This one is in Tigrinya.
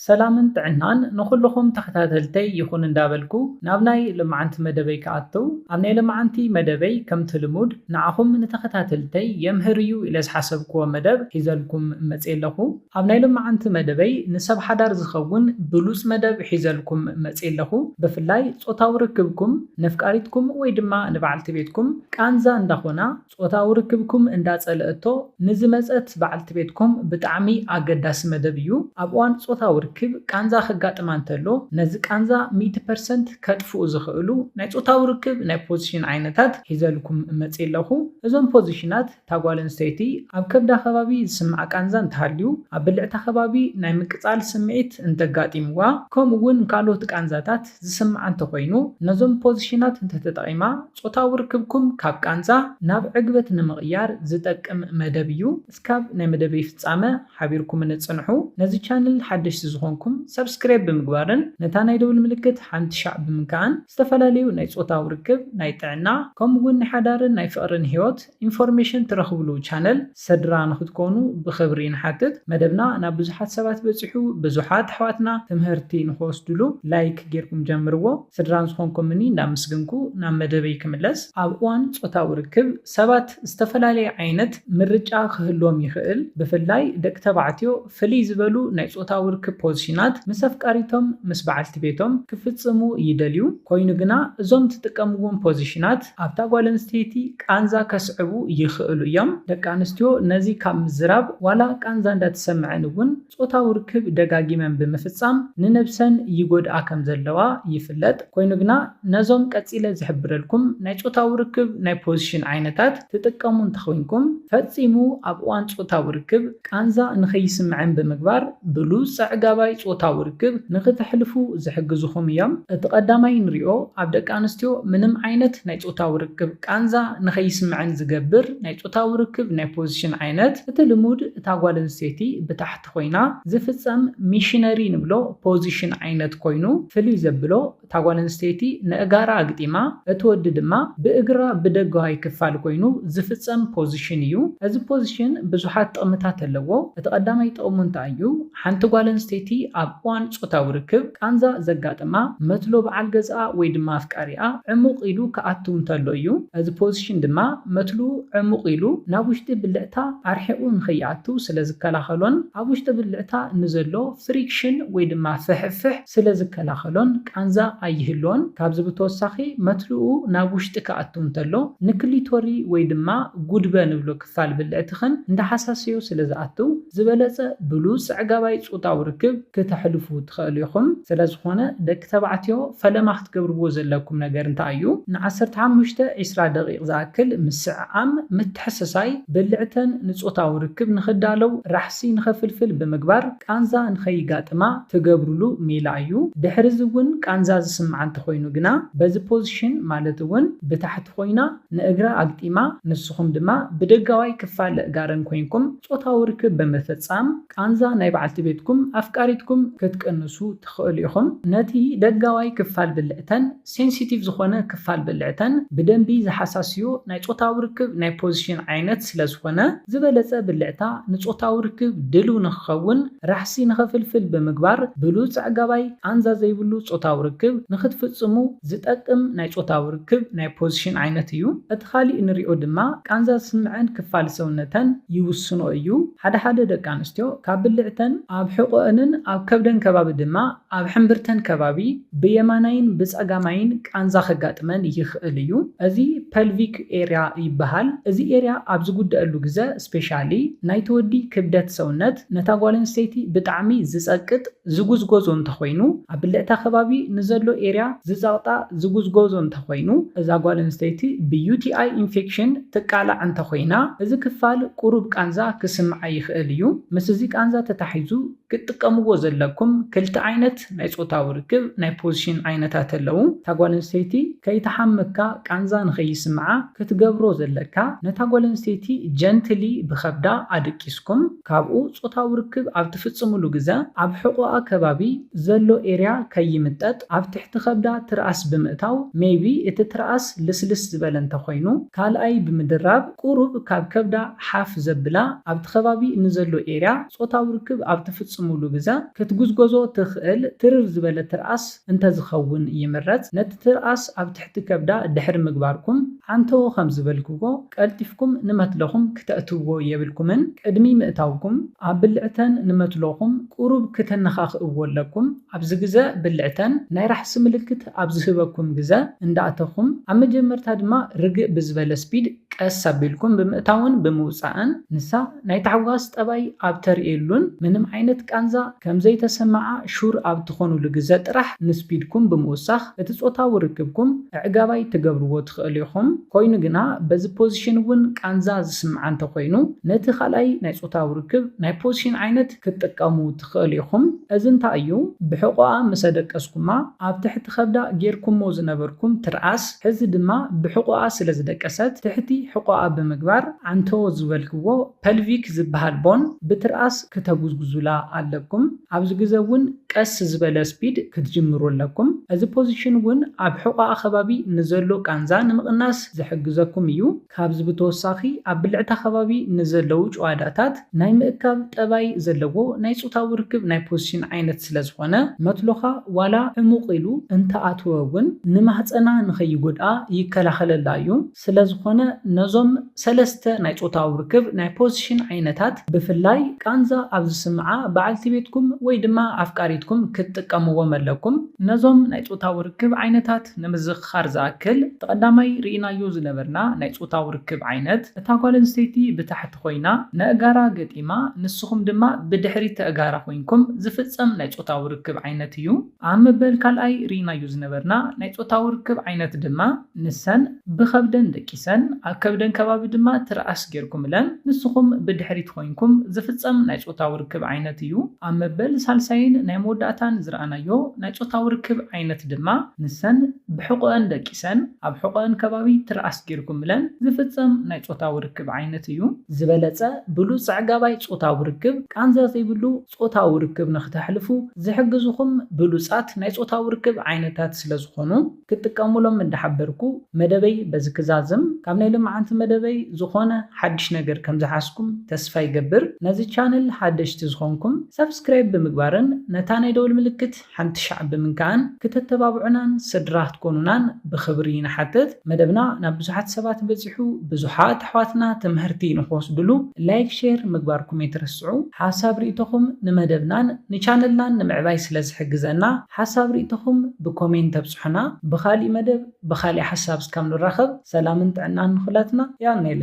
ሰላምን ጥዕናን ንኹልኹም ተኸታተልተይ ይኹን እንዳበልኩ ናብ ናይ ልምዓንቲ መደበይ ክኣትው፣ ኣብ ናይ ልምዓንቲ መደበይ ከምቲ ልሙድ ንዓኹም ንተኸታተልተይ የምህር እዩ ኢለ ዝሓሰብክዎ መደብ ሒዘልኩም መፅየ ኣለኹ። ኣብ ናይ ልምዓንቲ መደበይ ንሰብ ሓዳር ዝኸውን ብሉፅ መደብ ሒዘልኩም መፅየ ኣለኹ። ብፍላይ ጾታዊ ርክብኩም ነፍቃሪትኩም ወይ ድማ ንበዓልቲ ቤትኩም ቃንዛ እንዳኾና ጾታዊ ርክብኩም እንዳጸለእቶ ንዝመጸት በዓልቲ ቤትኩም ብጣዕሚ ኣገዳሲ መደብ እዩ። ኣብ እዋን ጾታዊ ርክብ ቃንዛ ከጋጥማ እንተሎ ነዚ ቃንዛ ሚእቲ ፐርሰንት ከጥፍኡ ዝኽእሉ ናይ ጾታዊ ርክብ ናይ ፖዚሽን ዓይነታት ሒዘልኩም መጽየ ኣለኹ። እዞም ፖዚሽናት እታ ጓል ኣንስተይቲ ኣብ ከብዳ ከባቢ ዝስምዓ ቃንዛ እንተሃልዩ፣ ኣብ ብልዕታ ከባቢ ናይ ምቅጻል ስምዒት እንተጋጢምዋ፣ ከምኡ እውን ካልኦት ቃንዛታት ዝስምዓ እንተኾይኑ፣ ነዞም ፖዚሽናት እንተተጠቒማ ጾታዊ ርክብኩም ካብ ቃንዛ ናብ ዕግበት ንምቕያር ዝጠቅም መደብ እዩ። እስካብ ናይ መደበይ ፍጻመ ሓቢርኩምኒ ጽንሑ። ነዚ ቻነል ሓደሽቲ ዝኾንኩም ሰብስክራይብ ብምግባርን ነታ ናይ ደውል ምልክት ሓንቲ ሻዕ ብምንካእን ዝተፈላለዩ ናይ ጾታዊ ርክብ፣ ናይ ጥዕና፣ ከምኡ እውን ናይ ሓዳርን ናይ ፍቕርን ህይወት ኢንፎርሜሽን ትረኽብሉ ቻነል ስድራ ንኽትኮኑ ብኽብሪ ንሓትት። መደብና ናብ ብዙሓት ሰባት በጺሑ ብዙሓት ኣሕዋትና ትምህርቲ ንኽወስድሉ ላይክ ጌርኩም ጀምርዎ። ስድራ ዝኾንኩምኒ እንዳመስገንኩ ናብ መደበይ ክምለስ። ኣብ እዋን ጾታዊ ርክብ ሰባት ዝተፈላለየ ዓይነት ምርጫ ክህልዎም ይኽእል። ብፍላይ ደቂ ተባዕትዮ ፍልይ ዝበሉ ናይ ጾታዊ ርክብ ፖዚሽናት ምስ ኣፍቃሪቶም ምስ በዓልቲ ቤቶም ክፍጽሙ ይደልዩ። ኮይኑ ግና እዞም ትጥቀምዎም ፖዚሽናት ኣብታ ጓል ኣንስተይቲ ቃንዛ ከስዕቡ ይኽእሉ እዮም። ደቂ ኣንስትዮ ነዚ ካብ ምዝራብ ዋላ ቃንዛ እንዳተሰምዐን እውን ጾታዊ ርክብ ደጋጊመን ብምፍጻም ንነብሰን ይጎድኣ ከም ዘለዋ ይፍለጥ። ኮይኑ ግና ነዞም ቀጺለ ዝሕብረልኩም ናይ ጾታዊ ርክብ ናይ ፖዚሽን ዓይነታት ትጥቀሙ እንተኾይንኩም ፈጺሙ ኣብ እዋን ጾታዊ ርክብ ቃንዛ ንኸይስምዐን ብምግባር ብሉጽ ኣዕጋባይ ጾታዊ ርክብ ንኽተሕልፉ ዝሕግዙኹም እዮም። እቲ ቀዳማይ ንሪኦ ኣብ ደቂ ኣንስትዮ ምንም ዓይነት ናይ ጾታዊ ርክብ ቃንዛ ንኸይስምዐን ዝገብር ናይ ጾታዊ ርክብ ናይ ፖዚሽን ዓይነት እቲ ልሙድ እታ ጓል ኣንስተይቲ ብታሕቲ ኮይና ዝፍጸም ሚሽነሪ ንብሎ ፖዚሽን ዓይነት ኮይኑ ፍልይ ዘብሎ እታ ጓል ኣንስተይቲ ንእጋራ ኣግጢማ እቲ ወዲ ድማ ብእግራ ብደጋዋይ ክፋል ኮይኑ ዝፍጸም ፖዚሽን እዩ። እዚ ፖዚሽን ብዙሓት ጥቕምታት ኣለዎ። እቲ ቀዳማይ ጥቕሙ እንታይ እዩ? ሓንቲ ጓል ኣንስተይቲ ኣብ እዋን ጾታዊ ርክብ ቃንዛ ዘጋጥማ መትሎ በዓል ገዝኣ ወይ ድማ ኣፍቃሪኣ ዕሙቕ ኢሉ ክኣቱ እንተሎ እዩ። እዚ ፖዚሽን ድማ መትልኡ ዕሙቕ ኢሉ ናብ ውሽጢ ብልዕታ ኣርሒቑ ንኸይኣቱ ስለ ዝከላኸሎን ኣብ ውሽጢ ብልዕታ ንዘሎ ፍሪክሽን ወይ ድማ ፍሕፍሕ ስለ ዝከላኸሎን ቃንዛ ኣይህልዎን። ካብዚ ብተወሳኺ መትልኡ ናብ ውሽጢ ክኣቱ እንተሎ ንክሊቶሪ ወይ ድማ ጉድበ ንብሎ ክፋል ብልዕትኽን እንዳሓሳሰዮ ስለ ዝኣቱ ዝበለጸ ብሉጽ ኣዕጋባይ ጾታዊ ርክብ ክተሕልፉ ትኽእሉ ኢኹም። ስለ ዝኾነ ደቂ ተባዕትዮ ፈለማ ክትገብርዎ ዘለኩም ነገር እንታይ እዩ? ንዓሰርተ ሓሙሽተ ዒስራ ደቂቕ ዝኣክል ምስዕዓም፣ ምትሕስሳይ፣ ብልዕተን ንጾታዊ ርክብ ንኽዳለው ራሕሲ ንኸፍልፍል ብምግባር ቃንዛ ንኸይጋጥማ ትገብርሉ ሜላ እዩ። ድሕሪ እዚ እውን ቃንዛ ዝስምዓ እንተኾይኑ ግና በዚ ፖዚሽን ማለት እውን ብታሕቲ ኮይና ንእግራ ኣግጢማ ንስኹም ድማ ብደጋዋይ ክፋል እጋረን ኮይንኩም ጾታዊ ርክብ ብምፍጻም ቃንዛ ናይ በዓልቲ ቤትኩም ኣፍቃሪትኩም ክትቅንሱ ትኽእሉ ኢኹም። ነቲ ደጋዋይ ክፋል ብልዕተን ሴንሲቲቭ ዝኾነ ክፋል ብልዕተን ብደንቢ ዝሓሳስዮ ናይ ጾታዊ ርክብ ናይ ፖዚሽን ዓይነት ስለ ዝኾነ ዝበለጸ ብልዕታ ንጾታዊ ርክብ ድልው ንኽኸውን ራሕሲ ንኸፍልፍል ብምግባር ብሉጽ ኣዕጋባይ ቃንዛ ዘይብሉ ጾታዊ ርክብ ንኽትፍጽሙ ዝጠቅም ናይ ጾታዊ ርክብ ናይ ፖዚሽን ዓይነት እዩ። እቲ ካሊእ ንሪኦ ድማ ቃንዛ ዝስምዐን ክፋል ሰውነተን ይውስኖ እዩ። ሓደ ሓደ ደቂ ኣንስትዮ ካብ ብልዕተን ኣብ ሕቖአንን ኣብ ከብደን ከባቢ ድማ ኣብ ሕምብርተን ከባቢ ብየማናይን ብጸጋማይን ቃንዛ ከጋጥመን ይኽእል እዩ። እዚ ፐልቪክ ኤርያ ይበሃል። እዚ ኤርያ ኣብ ዝጉደአሉ ግዘ ስፔሻሊ ናይቲ ወዲ ክብደት ሰውነት ነታ ጓል ኣንስተይቲ ብጣዕሚ ዝጸቅጥ ዝጉዝጎዞ እንተኾይኑ ኣብ ብልዕታ ከባቢ ንዘሎ ኤርያ ዝጸቕጣ ዝጉዝጎዞ እንተኾይኑ እዛ ጓል ኣንስተይቲ ብ ዩ ቲ ኣይ ኢንፌክሽን ትቃላዕ እንተኾይና እዚ ክፋል ቁሩብ ቃንዛ ክስምዓ ይኽእል እዩ። ምስ እዚ ቃንዛ ተታሒዙ ክትጥቀምዎ ዘለኩም ክልተ ዓይነት ናይ ጾታዊ ርክብ ናይ ፖዚሽን ዓይነታት ኣለዉ። እታ ጓል ኣንስተይቲ ከይትሓመካ ቃንዛ ንኸይስምዓ ክትገብሮ ዘለካ ነታ ጓል ኣንስተይቲ ጀንትሊ ብኸብዳ ኣድቂስኩም ካብኡ ጾታዊ ርክብ ኣብ ትፍጽምሉ ግዘ ኣብ ሕቖኣ ከባቢ ዘሎ ኤርያ ከይምጠጥ ኣብ ትሕቲ ከብዳ ትርኣስ ብምእታው ሜይቢ እቲ ትርኣስ ልስልስ ዝበለ እንተኾይኑ ካልኣይ ብምድራብ ቁሩብ ካብ ከብዳ ሓፍ ዘብላ ኣብቲ ከባቢ ንዘሎ ኤርያ ጾታዊ ርክብ ኣብ ትፍጽምሉ ግዘ ክትጉዝጎዞ ትኽእል ትርር ዝበለ ትርኣስ እንተዝኸውን ይምረጽ። ነቲ ትርኣስ ኣብ ትሕቲ ከብዳ ድሕሪ ምግባርኩም፣ ዓንተዎ ከም ዝበልክዎ ቀልጢፍኩም ንመትሎኹም ክተእትውዎ የብልኩምን። ቅድሚ ምእታውኩም ኣብ ብልዕተን ንመትሎኹም ቁሩብ ክተነኻኽእዎ ኣለኩም። ኣብዚ ግዘ ብልዕተን ናይ ራሕሲ ምልክት ኣብ ዝህበኩም ግዘ እንዳእተኹም፣ ኣብ መጀመርታ ድማ ርግእ ብዝበለ ስፒድ ቀስ ኣቢልኩም ብምእታውን ብምውፃእን፣ ንሳ ናይ ታሕጓስ ጠባይ ኣብ ተርእየሉን ምንም ዓይነት ቃንዛ ከም ዘይተሰምዓ ሹር ኣብ ትኾኑሉ ግዘ ጥራሕ ንስፒድኩም ብምውሳኽ እቲ ፆታዊ ርክብኩም ኣዕጋባይ ትገብርዎ ትኽእሉ ኢኹም። ኮይኑ ግና በዚ ፖዚሽን እውን ቃንዛ ዝስምዓ እንተኾይኑ፣ ነቲ ካልኣይ ናይ ፆታዊ ርክብ ናይ ፖዚሽን ዓይነት ክትጥቀሙ ትኽእሉ ኢኹም። እዚ እንታይ እዩ? ብሕቖኣ ምስ ኣደቀስኩማ ኣብ ትሕቲ ከብዳ ጌርኩሞ ዝነበርኩም ትርኣስ፣ ሕዚ ድማ ብሕቖኣ ስለ ዝደቀሰት ትሕቲ ሕቖኣ ብምግባር ዓንተዎ ዝበልክዎ ፐልቪክ ዝበሃል ቦን ብትርኣስ ክተጉዝጉዙላ ኣለኩም። ኣብዚ ግዘ እውን ቀስ ዝበለ ስፒድ ክትጅምሩ ኣለኩም። እዚ ፖዚሽን እውን ኣብ ሕቖኣ ከባቢ ንዘሎ ቃንዛ ንምቕናስ ዝሕግዘኩም እዩ። ካብዚ ብተወሳኺ ኣብ ብልዕታ ከባቢ ንዘለዉ ጭዋዳታት ናይ ምእካብ ጠባይ ዘለዎ ናይ ፆታዊ ርክብ ናይ ፖዚሽን ዓይነት ስለ ዝኾነ፣ መትሎኻ ዋላ ዕሙቕ ኢሉ እንተኣትወ እውን ንማህፀና ንኸይጎድኣ ይከላኸለላ እዩ። ስለ ዝኾነ ነዞም ሰለስተ ናይ ፆታዊ ርክብ ናይ ፖዚሽን ዓይነታት፣ ብፍላይ ቃንዛ ኣብ ዝስምዓ በዓልቲ ቤትኩም ወይ ድማ ኣፍቃሪትኩም ክትጥቀምዎም ኣለኩም። ነዞም ናይ ፆታዊ ርክብ ዓይነታት ንምዝኽኻር ዝኣክል፣ እቲ ቀዳማይ ርኢናዮ ዝነበርና ናይ ፆታዊ ርክብ ዓይነት፣ እታ ጓል ኣንስተይቲ ብታሕቲ ኮይና ነእጋራ ገጢማ፣ ንስኹም ድማ ብድሕሪት ተእጋራ ኮይንኩም ዝፍጸም ናይ ፆታዊ ርክብ ዓይነት እዩ። ኣብ መበል ካልኣይ ርኢናዮ ዝነበርና ናይ ፆታዊ ርክብ ዓይነት ድማ፣ ንሰን ብኸብደን ደቂሰን ኣብ ከብደን ከባቢ ድማ ትርኣስ ጌርኩምለን፣ ንስኹም ብድሕሪት ኮይንኩም ዝፍጸም ናይ ፆታዊ ርክብ ዓይነት እዩ። ኣብ መበል ሳልሳይን ናይ መወዳእታን ዝረኣናዮ ናይ ፆታዊ ርክብ ዓይነት ድማ፣ ንሰን ብሕቖአን ደቂሰን ኣብ ሕቖአን ከባቢ ትርኣስ ጌርኩምለን ዝፍጸም ናይ ፆታዊ ርክብ ዓይነት እዩ። ዝበለጸ ብሉጽ ኣዕጋባይ ፆታዊ ርክብ፣ ቃንዛ ዘይብሉ ፆታዊ ርክብ ንክተሕልፉ ዝሕግዙኹም ብሉጻት ናይ ፆታዊ ርክብ ዓይነታት ስለ ዝኾኑ፣ ክትጥቀሙሎም እንዳሓበርኩ፣ መደበይ በዚ ክዛዝም። ካብ ናይ ሎማዓንቲ መደበይ ዝኾነ ሓድሽ ነገር ከም ዝሓዝኩም ተስፋ ይገብር። ነዚ ቻነል ሓደሽቲ ዝኾንኩም፣ ሳብስክራይብ ብምግባርን ነታ ናይ ደወል ምልክት ሓንቲ ሻዕ ብምንካእን ክተተባብዑናን ስድራ ክትኮኑናን ብኽብሪ ንሓትት። መደብና ናብ ብዙሓት ሰባት በጺሑ፣ ብዙሓት ኣሕዋትና ትምህርቲ ንኽወስድሉ ላይክ፣ ሼር ምግባርኩም ኣይትረስዑ። ሓሳብ ርእይቶኹም ንመደብናን ንቻነልናን ንምዕባይ ስለ ዝሕግዘና፣ ሓሳብ ርእይቶኹም ብኮሜንት ተብጽሑና። ብኻሊእ መደብ ብኻሊእ ሓሳብ እስካብ ንራኸብ፣ ሰላምን ጥዕናን ንኹላትና። ያኔለ።